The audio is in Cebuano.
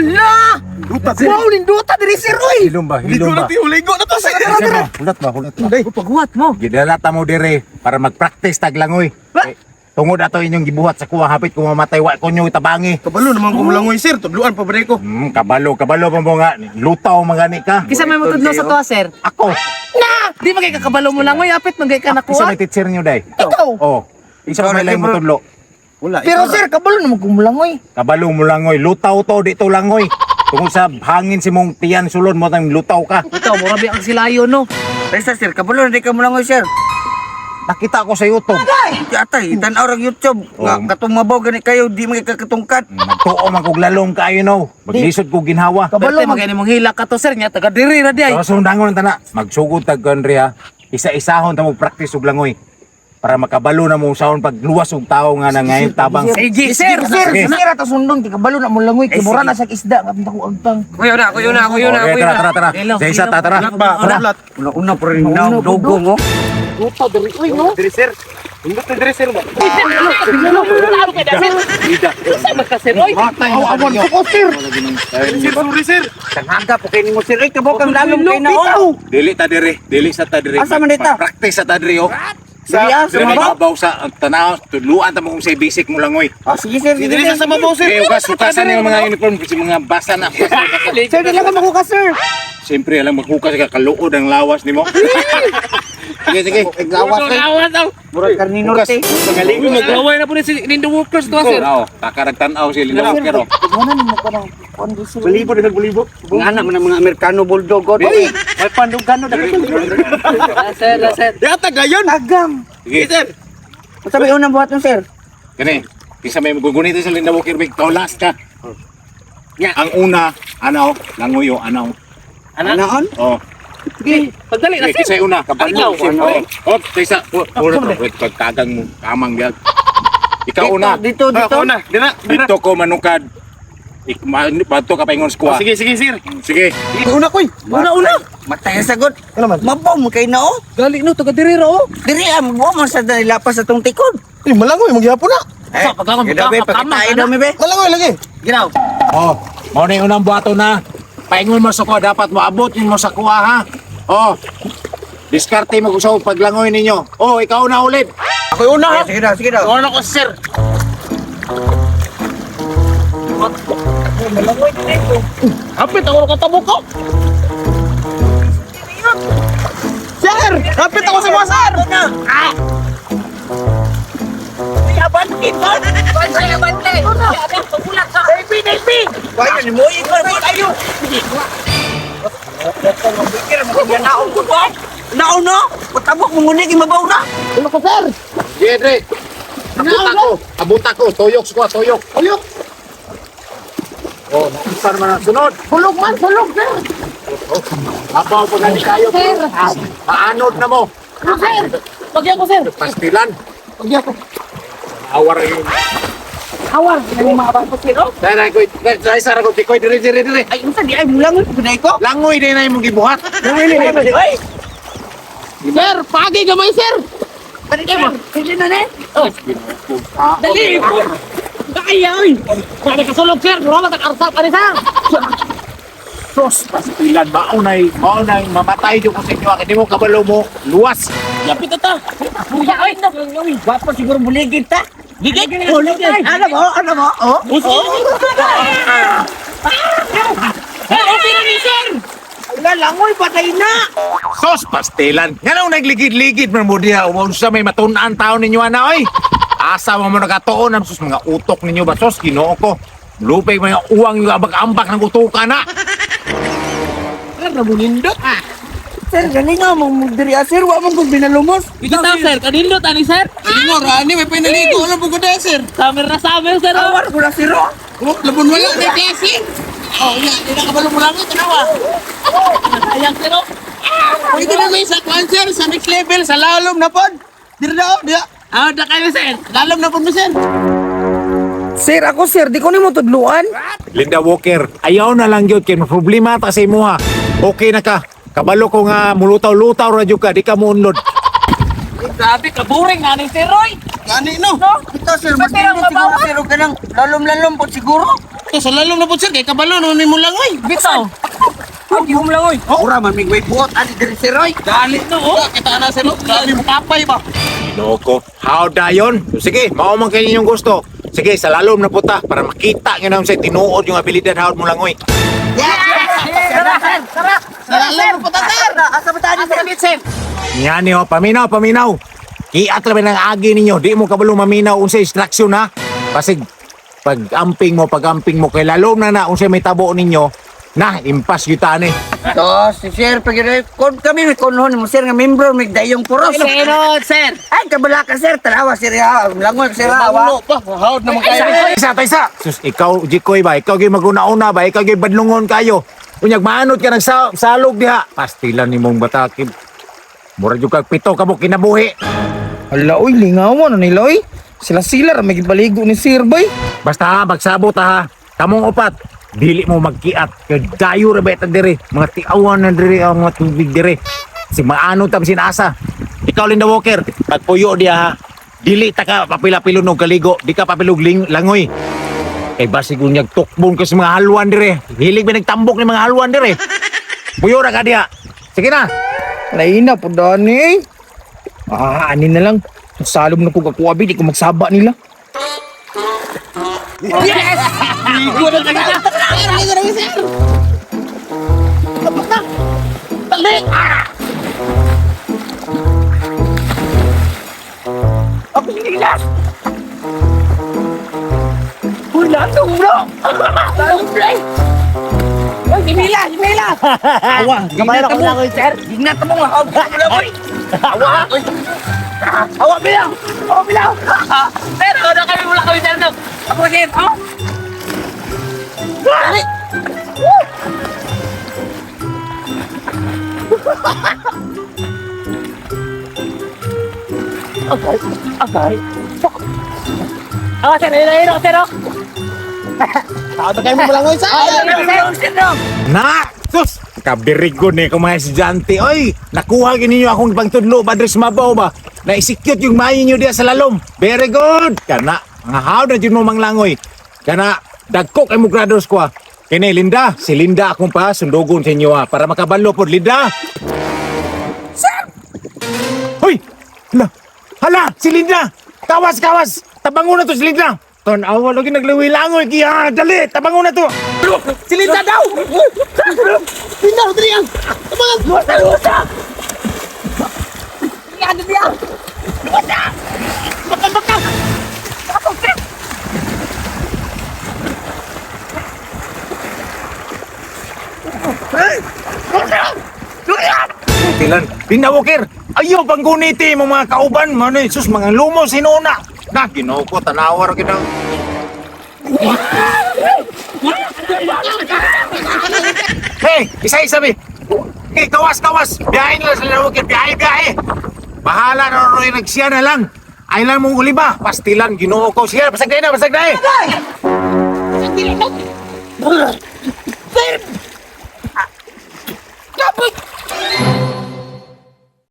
Hala! Duta, sir. Wow, nindota diri, sir, oy! Hilom ba? Ligo Hilom na ba? ti, ligo na to, sir. Tara, tara. Hulat ba? Hulat ba? Paghuwat mo. Gidala ta mo dire para mag-practice taglangoy. Eh, tungod ato inyong gibuhat sa kuha hapit kung mamatay wa ko nyo tabangi. Kabalo naman ko mulangoy, sir. Tudluan pa ba ko? Kabalo, kabalo pa mo nga. Lutaw mga gani ka. Kisa may mutudlo sa tuwa, sir. Ako. Na! Di magay kakabalo mo lang, oy. Apit magay ka Isa nakuha. may teacher nyo day. Ikaw. Oh. Isa may lang mutudlo. Wala. Pero sir, kabalo naman kumulangoy. Kabalo mo langoy. Lutaw to dito langoy. Tungod sa hangin si mong tiyan sulod mo tang lutaw ka. Ikaw, murabi ang silayo, no? Resta sir, kabalo na di ka mo langoy, sir. Nakita ko sa YouTube. Di atay, tan-aw rag YouTube. Nga Oh. katong mabaw gani kayo di man kakatungkat. Nagtuo man kog lalong kayo no. Maglisod kog ginhawa. Kabalo mag mong hila ka to, sir. Nya, taga diri na di ay. Pero sundangon ang tana, magsugod tag Andre ha. Isa-isahon ta mo practice og langoy para makabalo na mo usahon pag luwas og tawo nga nangayon tabang. Sige, sir, sir, Sige. sir, ato sundon, kay kabalo na mo langoy, kay mura na sa isda, nga ko agtang. Kuya na, kuya na, kuya na, Okay, kuya tara na. tara tara. Sa isa ta tara. Hulat ba? Tara. Hulat. Una-una pa rin na dugong oh. Luta diri, oy, no? Dire, sir. Hindot na dire, sir ba? Matay na Awan ko, sir. Sir, sorry, sir. Tanghaga po kay nimo sir, ay kabok ang lalom kay na oh. Dili ta dire, dili sa ta dire. Asa man dita? Practice sa ta dire oh. Sige ah, Dire may sumabaw. mabaw sa ang tanaw, tudluan ta mo kung say basic mo langoy. Ah, sige sir, sige Dire sir. sa mabaw, sir. Okay, ukas, ukasan yung mga uniform kasi mga basa na. Ukas, ukas. Sir, di lang ka makuha, sir. Siyempre, alam maghukas ka kaluod ang lawas nimo. Sige, sige. Gawas kay. Murag karni norte. Uy, maglaway na po ni si Lindo Walkers to, sir. Oo, takarag tan-aw si Linda Walker oh. Wala nimo ka ng kuan di, sir. Balibo na balibo. Nga na man ang mga Amerikano bulldog oh. Dili. May pandugano na. Sir, sir. Yata gayon. Agam. Sige. Sir. Unsa may unang buhat mo, sir? Kani, kinsa may gugunitin sa Linda Walker big last ka. Ang una, ano, langoy oh, ano. Anaon? Oh, Sige, pagdali na, sige, sir. kinsa una, kabalo. Ikaw, Siyempre. Oh, kaysa, oh, pagtagang mo, kamang gyud. Ikaw una. Dito, dito. Ako una. Dira, dira. Dito ko manukad. Bato ka paingon sa kuha. Sige, sige, sir. Sige. Una koy. Una una. Matay ang sagot. Ano man? Mabaw mo kay na oh. Gali no, taga diri ra oh. Diri ah, mabaw man sa nilapas sa tong tikod. Eh, malangoy magyapon na. Eh, Sa paglangon, daw, be, pagkakamang, pagkain ano? daw mi be. Malangoy lagi. Ginaw. Oh, mao na yung unang buhato na. Paingon mo sa kuha, dapat moabot mo sa kuha ha. Oh. Diskarte mo sa paglangoy ninyo. Oh, ikaw na ulit. Ako una ha. Sige daw, sige daw. Una ko, sir. Hapit ako katabok ko. Sir, hapit ako sa mga sir. Kaya ni mo ikaw ayo. Naon ko ba? Naon no? Patabok mo ngunit imabaw na. Ano ko, sir? Sige, Dre. Abot ako. Abot ako. Toyok sa kuha, toyok. Tuyok. Oh, nausar man ang sunod. Hulog man, hulog, sir. Apaw pa gani kayo. Sir. Maanod na mo. Ano, sir? Pagyan ko, sir. Pastilan. Pagyan ko. Awar yun. Awar, hindi mo maabang ko, sir. oh. Dai, dai, koy. Dai, dai, sara ko. Tikoy, dire, dire, dire. Ay unsa di ay mulangon ko ko. Langoy din na imong gibuhat. Ay, Sir, pagi gamay, sir. balik mo. Hindi na ne. Dali po. Kaya, oy. Kaya kasulog, sir. Mura man tag-arsap ani, sir. Sos, pastilan. Maunay, maunay. Mamatay jud ko sa inyo. Kaya di mo kabalo mo. Luwas. Lapit na ta. Buya, oy. Wapo siguro buligid ta. Gigit. Buligid. Ano mo? Ano mo? Oh. Sir, okay na ni, sir. Ala langoy patay na. Sos, pastilan. Nga nung nagligid-ligid man mo diha. Unsa may matun-an tao ninyo ana oy. Asa mo mo nakatuon ang sus mga utok ninyo ba sos Ginoo ko. Lupay mga uwang yung ambak-ambak ng utukan na. Sir, namunindot. Sir, gani nga mo diri ah, sir, wa man kung binalumos. Ito ta, sir. Kanindot, ani, sir. Sige, rani may pinaligo na pugod sir. Summer na summer, sir. oh. Awar ko na sir. oh. Oh, labon wala na klase. Oh, ya, di na kabalo mo lang tanawa. Sayang, sir. oh. Pwede na may sa kwan sir, sa next level sa lalom na pod. Dire na oh, diya. Ah, da kayo, sir. Lalom na pod mo sir. Sir, ako, sir, di ko nimo tudluan. Linda Walker, ayaw na lang yun kay problema ta sa imuha. Okay na ka. Kabalo ko nga mulutaw-lutaw ra jud ka, di ka muunlod. Grabe, kaburing nga ni sir, Roy. Gani no. Ito sir, mas Ba't ang nindot siguro mabaw? sir og kanang lalom-lalom pod siguro. To sa lalom na po sir, kay kabalo naman may mulangoy. Bitaw. Ay, di humlangoy. Ura man mig way buot ani diri sir oy. Dali no oh. Kita na sir, oh. Grabe mo kapay ba. Ginoo ko. How dayon? Sige, mao man kayo inyong gusto. Sige, sa lalom na puta para makita nyo na sa tinuod yung abilidad hawd mo langoy. Tara sir, tara. Sa lalom na po ta sir. Asa ba tayo sir? Sir. Yan niyo, paminaw, paminaw. Kiat ra ba ng agi ninyo, di mo kabalo maminaw unsa instruction ha. Pasig pag-amping mo kay lalom na na unsay may tabo ninyo, na impas gyud ni. To, si sir pag kon kami may kunhon mo sir nga membro mig dayong puros. Sir, sir. Ay kabala ka sir, tanawa sir ha. Langoy sir ha. wa. Ano pa, hawd naman kayo. Isa, isa. Sus, ikaw Jikoy ba, ikaw gyud maguna-una ba, ikaw gyud badlungon kayo. Unyag maanod ka nang salog diha. Pastilan nimong batakib. Mura jud kag pito ka mo kinabuhi. Hala, oy, lingaw mo na nila, oy. Sila-sila, ra may gipaligo ni sir, bay. Basta ha, magsabot ha. Kamong upat, dili mo magkiat. Kay dayo ra ba ita diri. Mga tiawan na diri ang mga tubig diri. Si maano tam sinasa. Ikaw Linda Walker, pagpuyo diha ha. Dili ta ka papila-pilon og kaligo, di ka papilog langoy. Kay basig unyag tukbon ka sa mga halwan dire. Hilig ba nagtambok ni mga halwan dire. Puyo ra ka diha. Sige na. Laina po dani, eh. Ah, ani na lang. Salom na ko kakuwabi, di ko magsaba nila. Ligo na tayo. Sir, ligo na sir. Tapos na. Dali. Ah! Ako sinilas. Uy, latong bro. Latong bro. Uy, si Mila, si Mila. Awa, Gamay na ko langoy sir. Gignat mo nga. Langoy. Awa. Awa bilang. Awa bilang. Sir, ano kami mula kami sir no. Ako sir. Oh. Dali. Oh, sir, ayun, ayun, sir. oh. Hawd na kayo mo mulangoy sir. Sir, no. Na! Sus! Kabirigo ni ko mga estudyante. Oy! Nakuha gini ninyo akong pangtudlo, Padres Mabaw ba? Na-execute yung mayo nyo diya sa lalom. Very good! Kana, mga how na dyan mo manglangoy. Kana, dagko kay mo grados ko ah. Kini, Linda. Si Linda akong pa, sundugon sa inyo ah. Para makabalo po, Linda! Sir! Hoy! Hala! Hala! Si Linda! Kawas, kawas! Tabango na to si Linda! Tanawa lagi naglawi-langoy. Kiya, dali! Tabango na to! Si Linda daw. Linda, dali ang. Tabangan. Luwasa, luwasa. Ano diya? Luwasa. Baka, baka. Ako, sir. Tilan, Linda Walker, ayaw pangguniti mo mga kauban, mano sus, mga lumo sinuna. Na, ginoo ko, tanawa ra ginaw. Hey, isa-isa bi. Hey, kawas, kawas. Biyahe nila sa Linda Walker, biyahe, biyahe. Bahala na roy nagsiya na lang. Ay lang mong uliba. Pastilan, ginoo ko. Sige, basag na, basag na. Sir,